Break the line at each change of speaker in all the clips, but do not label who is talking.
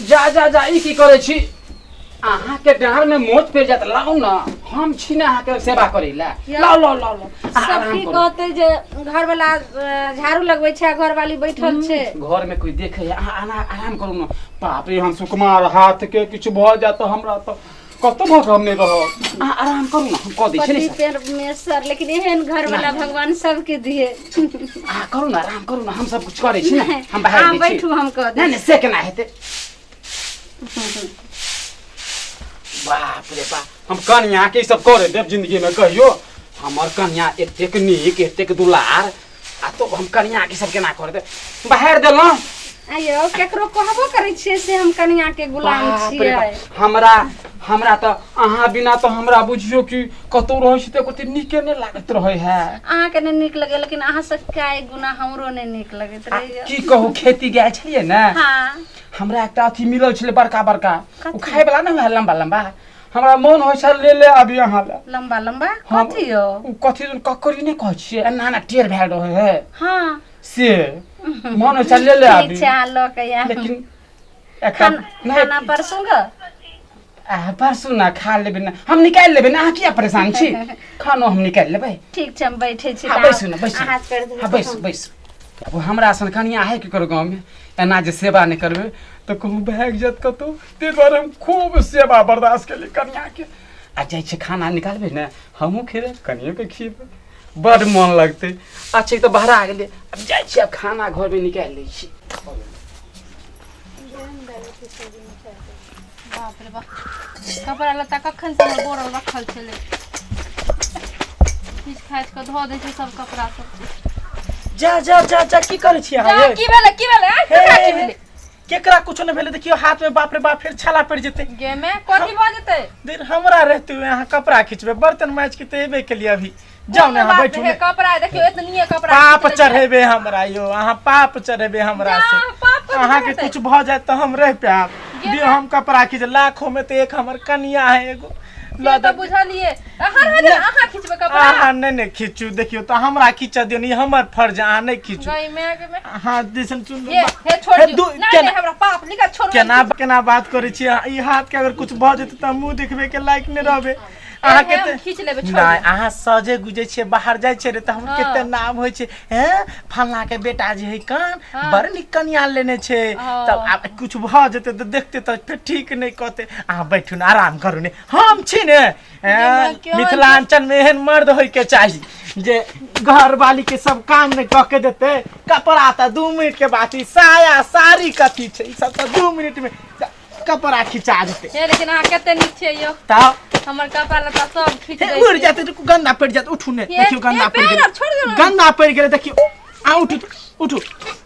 जा जा जा, ई की करै छी? अहाँके डाँड़ में मोच पड़ि जायत। लाउ ने, हम छी ने अहाँके सेवा करै लए। लाउ लाउ लाउ लाउ, अहाँ
सब
आराम
की
करू।
कहते जे घर वाला झाड़ू लगबै छै आ घरवाली बैठल छै।
घर में कोई देखे है? अहाँ आराम करू ने। बाप रे, हम सुकुमार हाथ के किछु भऽ जायत तऽ हमरा तऽ कतौ भऽ हम नहि रहब। अहाँ आराम करू ने, हम कऽ दै छी ने
पति
सब।
परमेश्वर, लेकिन एहन घर वाला
नहि।
भगवान सबके दिए।
अहाँ करू ने, आराम करू ने, हम सब कुछ करै छी ने, हम बाहर
अहाँ
दै छी।
बैठू, हम कऽ
नहि
देब।
नहि, से केना हेतै? बाप रे बाप, हम कनिया के ई सब करे देब जिंदगी में कहियो? हमर कनिया एतेक नीक, एतेक दुलार, आ तो हम कनिया के सब केना करे देब? बाहर देलहुँ।
आइयो केकरो कहबो करै छियै से हम कनिया के गुलाम
बाप रे
छियै।
बाप, हमरा हमरा तऽ अहाँ बिना तऽ हमरा बुझियौ कि कतौ रहै छी तऽ एको नीके नहि लागैत रहै है।
अहाँके नहि नीक लगै, लेकिन अहाँ से कए गुना हमरो नहि नीक लगैत
आ
रहैया।
की कहू, खेती गेल छलियै ने, हमरा एकटा अथी मिलल छलै बड़का बड़का, ओ
कथी?
खाय वाला नहि होइ, लम्बा लम्बा। हमरा मोन होइ छल ले ले अभी अहाँ लए।
लम्बा लम्बा?
हम-
कथी यौ?
ओ कथी दन ककड़ी नहि कहै छियै, एना एना टेढ़ भेल रहै है। से मोन होइ छल ले ले
ठीक
अभी।
छै, अहाँ लऽ के आयब।
लेकिन एकटा
खाना खाना परसू ग।
आ परसू ना खा लेबै ने, हम निकालि लेबै ने। अहाँ किया परेशान छी? खानो हम निकालि लेबै।
ठीक छै, हम बैठे छी।
हाँ,
तऽ
बैसू ने, बैसू।
अहाँ हाथ पैर धो।
हाँ, बैसू बैसू। अब हमरा सन कनिया है केकरो गाँवमे? एना जे सेवा नहि करबै तऽ कहूँ भागि जायत कतहु। ताहि दुआरे हम खूब सेवा बर्दाश्त केलियै कनियाके। आ जाइ छै खाना निकालबै ने, हमहूँ खेबै, कनियोके खिएबै, बड्ड मोन लगतै। अच्छा, ई तऽ बहरा गेलै। आब जाइ छी, आब खाना घरमे निकालि लै छी।
बाप रे बाप, कपड़ा लत्ता कखन से हमर बोरल रखल छलै, खींच खाच कऽ धऽ दै छै सब कपड़ा सब।
जा जा जा जा, की करै छी अहाँ
जा,
ये?
की भेलै, की भेलै आँय? केकरा की भेलै?
केकरा कुछो नहि भेलै। देखियौ हाथ में, बाप रे बाप, फेर छाला पड़ि जेतै।
गे में कथी भऽ जेतै?
देर हमरा रहते हुए अहाँ कपड़ा खिंचबै, बर्तन माजि के तऽ एबे केलियै अभी। जाउ ने,
कोन
अहाँ
बात
बैठू
हे,
ने।
कपड़ा देखियौ, एतनिए कपड़ा
पाप
खींच लै छै।
चढ़ेबे हमरा यौ, अहाँ पाप चढ़ेबे हमरा
जा,
से।
पाप कथी
अहाँके
चढ़ेतै?
कुछ भऽ जायत तऽ हम रहि पायब?
गे
दियौ, हम कपड़ा खींच। लाखों में तऽ एक हमर कनिया है एगो।
से
लऽ
तऽ
दऽ-
बुझलियै, अहाँ रहऽ दियौ, अहाँ खींचबै कपड़ा?
अहाँ नहि ने खींचू। देखियौ तऽ हमरा खींचऽ दियौ ने, ई हमर फर्ज है, अहाँ नहि खींचू।
गई मैं के में
अहाँ जैसन सुन
हे हे, छोड़
हे,
दियौ।
दू-
नहि
केना
नहि, हमरा पाप निकाल, छोड़ू।
केना केना बात करै छी अहाँ? ई हाथ के अगर कुछ भऽ जेतै तऽ मुँह देखबे के लायक नहि रहबै अहाँके।
हम
तऽ
खींच लेबै, छोड़
नहि
दियौ।
अहाँ सजे गुजै छियै, बाहर जाइ छियै रे तऽ हमर कते नाम होइ छै, हैं फल्लाँ के बेटा जे है कान बड़ नीक कनिया लेने छै। तब आब कुछ भऽ जेतै तऽ देखतै तऽ फेर ठीक नहि कहतै। अहाँ बैठू ने, आराम करू ने, हम छी ने। हैं,
केहन
मिथिलांचल में एहन मर्द होय के चाही जे घर वाली के सब काम नहि कऽ के देतै। कपड़ा तऽ 2 मिनट के बात, ई साया साड़ी कथी छै, ई सब तऽ 2 मिनट में कपड़ा खिंचा जेतै।
हे, लेकिन अहाँ कते नीक छियै यौ।
तब
हमर कपड़ा लत्ता सब खींच
हे
दै
उड़
छियै।
जाते तऽ गंदा पड़ि जात। उठू ने।
हे,
देखियौ गंदा
हे,
पड़ि
पैर
गेलै।
आर छोड़ दियौ ने।
गंदा पड़ि गेलै, देखियौ। आ उठू तऽ, उठू।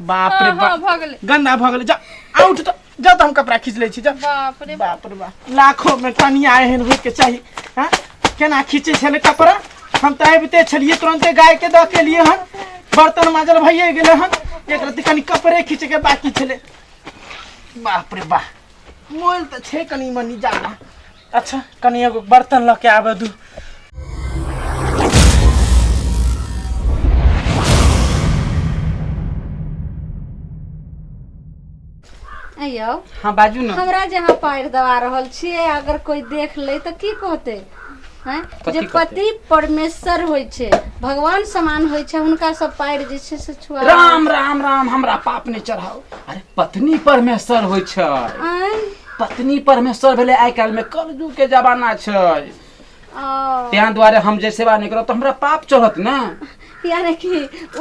बाप रे
हाँ,
बाप,
भऽ गेलै।
गंदा भऽ गेलै। जा, आ उठू तऽ, जाउ तऽ हम कपड़ा खींच लै छी, जाउ।
बाप रे
बाप रे बाप, लाखों में कनिया एहन होय के चाही। हाँ, केना खींचे छलै कपड़ा! हम तऽ आबिते छलियै, तुरन्ते गाय के दऽ के एलियै हन, बर्तन माजल भइए गेलै हन, एक रत्ती कनि कपड़े खींचे के बाकी छलै। बाप रे बाप, मोल तऽ छै कनि मनि जादा। अच्छा, कनि एगो बर्तन लऽ के आबऽ दू।
आइयौ।
हाँ, बाजू ने।
हमरा जे अहाँ पारि दबा रहल छियै, अगर कोई देख ले तऽ की कहते हैं?
कथी
जे
कहतै?
पति परमेश्वर होइ छै, भगवान समान होइ छै, हुनका सब पारि जे छै से छुआ।
राम राम राम, हमरा पाप नहि चढ़ाउ। अरे, पत्नी परमेश्वर होइ छै।
आँय?
पत्नी परमेश्वर भेलै। आइ काल्हि में कलयुग के जमाना छै।
ओ,
तें दुआरे हम जे सेवा नहि करब तऽ हमरा पाप चढ़त ने।
यानी कि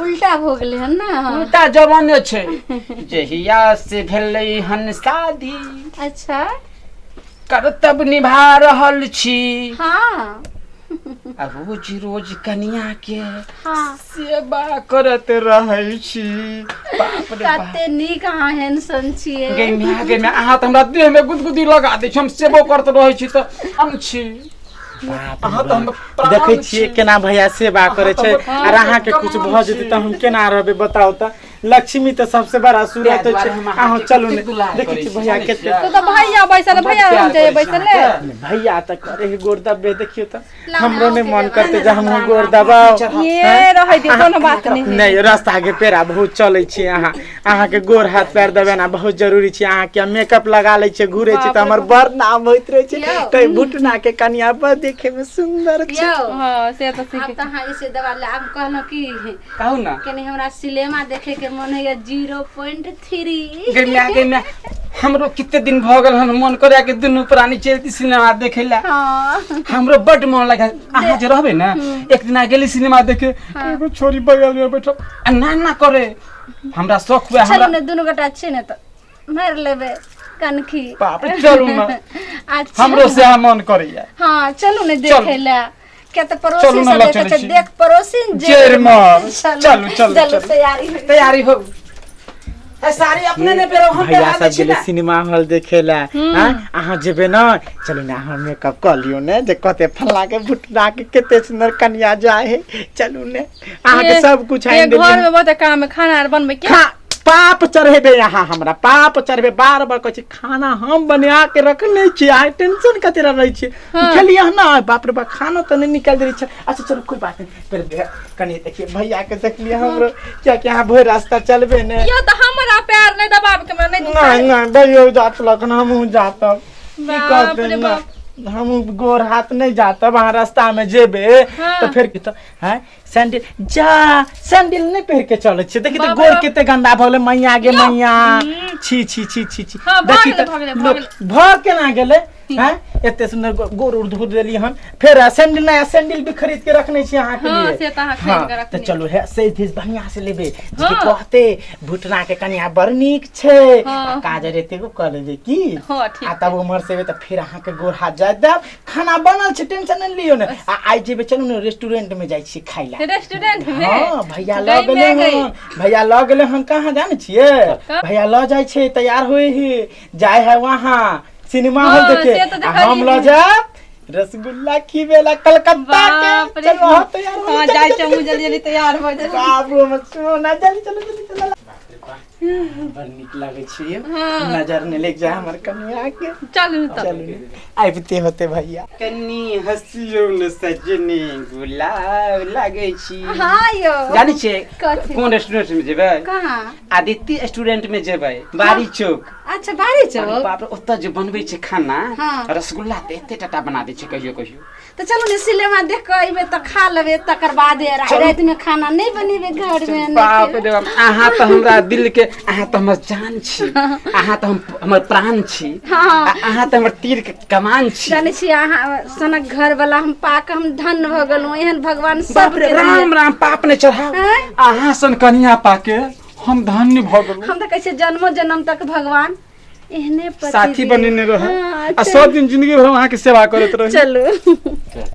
उल्टा भऽ गेलै हन ने।
उल्टा जमाने छै। जहिया से भेलै हन शादी, कर्तव्य निभा रहल छी आ रोज रोज कनिया के सेवा करत रहै छी। बाप रे बाप,
कते नीक अहाँ हैंडसम छियै।
गे माय, गे माय, अहाँ तऽ हमरा देह में गुदगुदी लगा दै छी। हम सेवो करत रहै छी तऽ हम छी, अहाँ तऽ हमर प्राण
देखै छियै
छी।
केना भैया सेवा करै छै,
अहाँ तऽ
आर अहाँके
हमर
कुछ भऽ जेतै तऽ हम केना रहबै, बताउ तऽ। लक्ष्मी तऽ सबसे बड़ा सूरत
ताहि
होइ
दुआरे
छै।
हम
अहाँ
अहाँके
चलू
कतेक
ने,
दुलार
देखै
करै
छी
छी,
भैया
जानै
कते
छियै?
तो तऽ भैया बैसल
बड
भैया
प्यार
हम जाइए
करै छी
बैसल ले।
अहाँके।
भैया तऽ करे है गोर दबे, देखियौ तऽ
लाउ,
हमरो नहि
अहूँके
मन
देबै।
करते जे हमहूँ
राम,
गोर
राम,
दबाउ।
चढ़ाउ।
ये रहै दियौ, कोनो बात नहि है।
नहि, रास्ता के पेड़ा बहुत चलै छै। अहाँ अहाँके गोर हाथ पैर दबेना बहुत जरूरी छै। अहाँके मेकअप लगा लै छै, घूरे छै तऽ हमर बड़ नाम होइत रहै छै।
यौ।
तै भुटना के कनिया बड़ देखे में सुंदर छै।
यौ।
हँ, से तऽ
आब
ठीक।
तऽ अहाँ इसे दबा ले। आब कहलहुँ की,
कहू ने।
कनि हमरा सिनेमा देखे के मन होइया 0.3।
गे माय, गे माय, हमरो कते दिन भऽ गेल हन, मन करे कि दुनू प्राणी चलती सिनेमा देखे ला।
हँ।
हमरो बड मन लगे। अहाँ जे रहबै ने, एक दिन गेली सिनेमा देखे, एगो छोरी बगल में बैठल आ ना ना करे, हमरा शौक हुए
चलू
हमरा।
ने, दुनू गोटा छी ने तऽ मारि लेबै कनखी।
बाप रे, चलू ने।
अच्छा।
हमरो सएह मन करैया।
हाँ, चलू ने देखे ला। क्या तऽ पड़ोसी
चलू ने,
सब
लऽ
देखै
चलै
छै
छी।
देख पड़ोसी
जेर मार। चलू, चलू,
चलू
चलू।
तैयारी हो।
तैयारी हो। ए, साड़ी अपने ने पेरो, हम
भैया
पेरा
सब
दै छी
गेलै
ने।
सिनेमा हॉल देखे ला। हाँ, अहाँ जेबै ने? चलू ने, अहाँ मेकअप कऽ लियौ ने जे कते फल्ला के भुटना के कते सुंदर कनिया जाय है। चलू ने, अहाँके सब कुछ
ये
आनि
घर
देलियै।
में बहुत काम है, खाना आर बनबै के।
खा पाप चढ़ेबै अहाँ हमरा, पाप चढ़ेबै। बार बार कहै छी, खाना हम बना के रखने छी, अहाँ टेंशन कते रहै छी? खेलियै हन ना? बाप रे बाप, खानो तऽ नहि निकालि देने छै। अच्छा चलू, कोई बात नहीं। पहिले कनि देखिए भैया के, देखलिए हमरो, कियाकि अहाँ भरि रास्ता चलबे ने।
यो तऽ हमरा पैर नहि दबाब के, हमरा नहि दुखाय।
नहीं नहीं, भैयो जात लखन, हमहूँ जातब की
बाप
करते
रे
ना
बाप।
हमहूँ गोर हाथ नहीं जातब। अहाँ रास्ता में जेबे
हाँ।
तऽ फेर की तऽ हैं सैंडल जा सैंडल नहीं पहिर के चलै छियै, देखी तऽ
बाप
गोर
रे बाप।
कते गंदा भऽ गेलै। मैया गे मैया, छी छी छी छी छी।
हाँ, भऽ
देखी
गेलै,
तऽ
भऽ गेलै, भऽ
लोक
गेलै।
भऽ केना गेलै हैं एते सुंदर गोर उर धो देली हन। फेर सैंडल, नया सैंडल भी खरीद के रखने छी अहाँ के
हाँ,
लिए।
से तऽ अहाँ खरीद के
हाँ,
रखने
तऽ चलू हे से this बढ़िया से लेबे जे कि
हाँ।
कहते भुटना के कनिया बड़ नीक छै।
हाँ।
आ काजर एतेको कऽ लेबै की।
हाँ, ठीक।
आ तब उम्हर से एबै तऽ फेर अहाँके गोर हाथ जाय देब। खाना बनल छै, टेंशन नहि लियौ ने। आ आइ जेबै, चलू ने रेस्टोरेंट में जाइ छी खाइ ला।
रेस्टोरेंट में?
हाँ, भैया लऽ
गई
गेलै
में गई।
हन, भैया लऽ गेलै हन। कहाँ जानै छियै?
कहाँ?
भैया लऽ जाइ छै, तैयार होइ ही जाय है वहाँ सिनेमा हॉल
हाँ,
देखे
से तऽ
आ हम
देखलियै।
लऽ जायब रसगुल्ला खिबेला कलकत्ता के।
बाप रे।
चलू अहाँ तैयार हो।
हाँ,
चलू,
जाइ
चलू,
छी हमहूँ, जल्दी जल्दी तैयार हो जाइ।
बाप रे, हमर सोना, जल्दी चलू, जल्दी चलू। बड़ नीक लागै छै यौ।
हाँ।
नजर नहि लागि जाय हमर कनिया के।
चलू तऽ।
चलू ने, आबिते होते भैया।
कनी हँसियौ ने सजनी, गुलाब लागै छी।
हाँ यौ।
जानै छियै?
कथी?
कोन रेस्टोरेंट में जेबै?
कहाँ?
आदित्य रेस्टोरेंट में जेबै, बारी चौक।
अच्छा, बारी
अरे
चौक।
बाप रे, ओतऽ जे बनबै छै खाना,
हाँ।
रसगुल्ला तऽ एते टाटा बना दै छै कहियो कहियो।
तऽ चलू ने, सिनेमा देख कऽ अयबै तऽ खा लेबै, तकर बाद राति में खाना नहि बनेबै घर में नहि
बाप
खेबै।
रे बाप, अहाँ तऽ हमरा दिल के, अहाँ तऽ हमर जान छी, अहाँ तऽ हम हमर प्राण छी।
हाँ।
आ अहाँ तऽ हमर तीर के कमान छी।
जानै छी, अहाँ सनक घर वाला हम पाक हम धन्य भऽ गेलहुँ। एहन भगवान
बाप रे,
सबके
राम राम, पाप नहि चढ़ाओ।
आँय?
अहाँ सन कनिया पाके हम धन्य भऽ गेलहुँ।
हम तऽ कहै छियै जन्मो जन्म तक भगवान एहने पति
साथी
दिए।
बनेने रह
हाँ,
आ सब दिन जिंदगी भर अहाँके सेवा करैत रही।
चलू।